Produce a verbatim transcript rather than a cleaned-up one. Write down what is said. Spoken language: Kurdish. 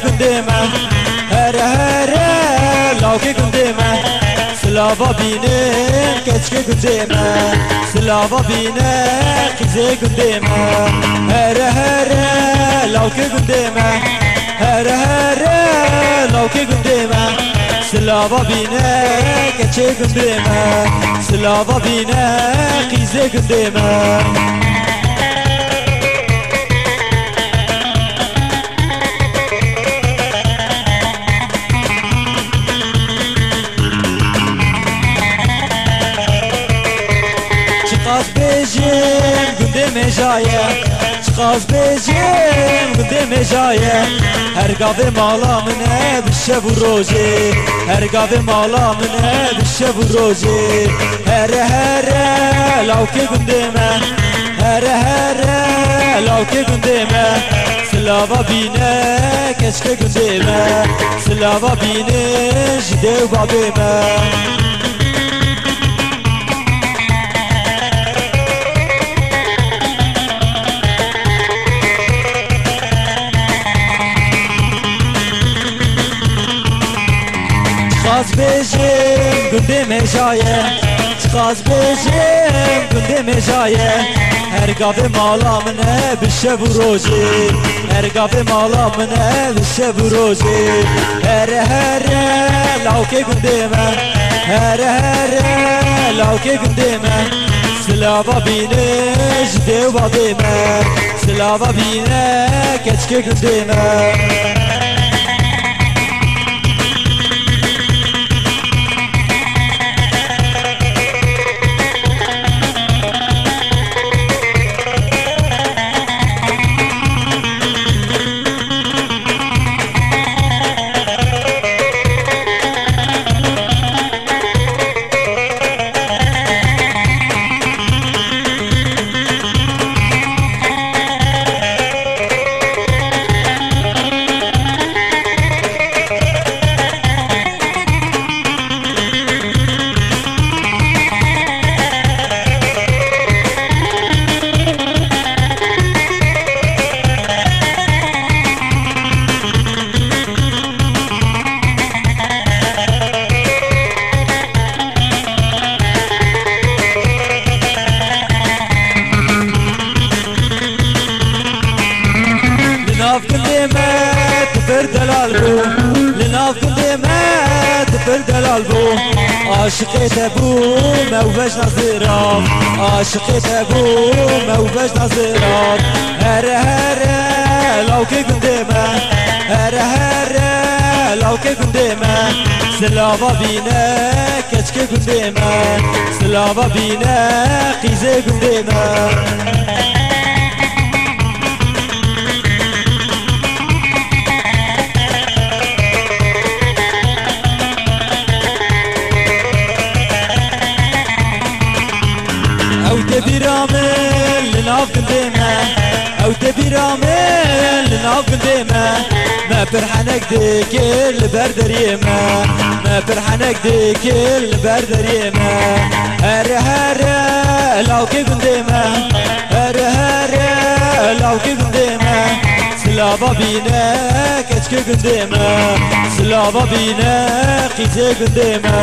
gundê me. Here here lawkê gundê me. Silava bînin keçikê gundê me. Silava bîne qîzê gundê me. Here here lawkê gundê me. Here here lawkê gundê me. Silava bîne keçê gundê me. Silava bîne qîzê gundê me. Çiqas bêjim gundê mêja ye. Çiqas bêjim gundê mêja ye. Her gavê mala min e bi şev û rojê. Her gavê mala min e bi şev û rojê. Here here lawkê gundê me. Here here lawkê gundê me. Silava bîne keçikê gundê me. Silava bîne ji dê û babê me. Çiqas bêjim gundê mêja ye. Çiqas bêjim gundê mêja ye. Her gavê mala min e bi şev û rojê. Her gavê mala min e bi şev û rojê. Here here lawkê gundê me. Here here lawkê gundê me. Silava bîne ji dê û babê me. Silava bîne keçikê gundê me. Li nav gundê me tu pir delal bû. Li nav gundê me tu pir delal bû. Aşiqê te bûm ew vejna zirav. Aşiqê te bûm ew vejna zirav. Here here lawkê gundê me. Here here lawkê gundê me. Silava bîne keçikê gundê me. Silava bîne qîzê gundê me. Ew tê bîra min li nav gundê me. Ew tê bîra min li nav gundê me. Me pir henek dikir li ber deriyê me. Me pir henek dikir li ber deriyê me. Here here lawkê gundê me. Here here lawkê gundê me. Silava bîne keçikê gundê me. Silava bîne qîzê gundê me.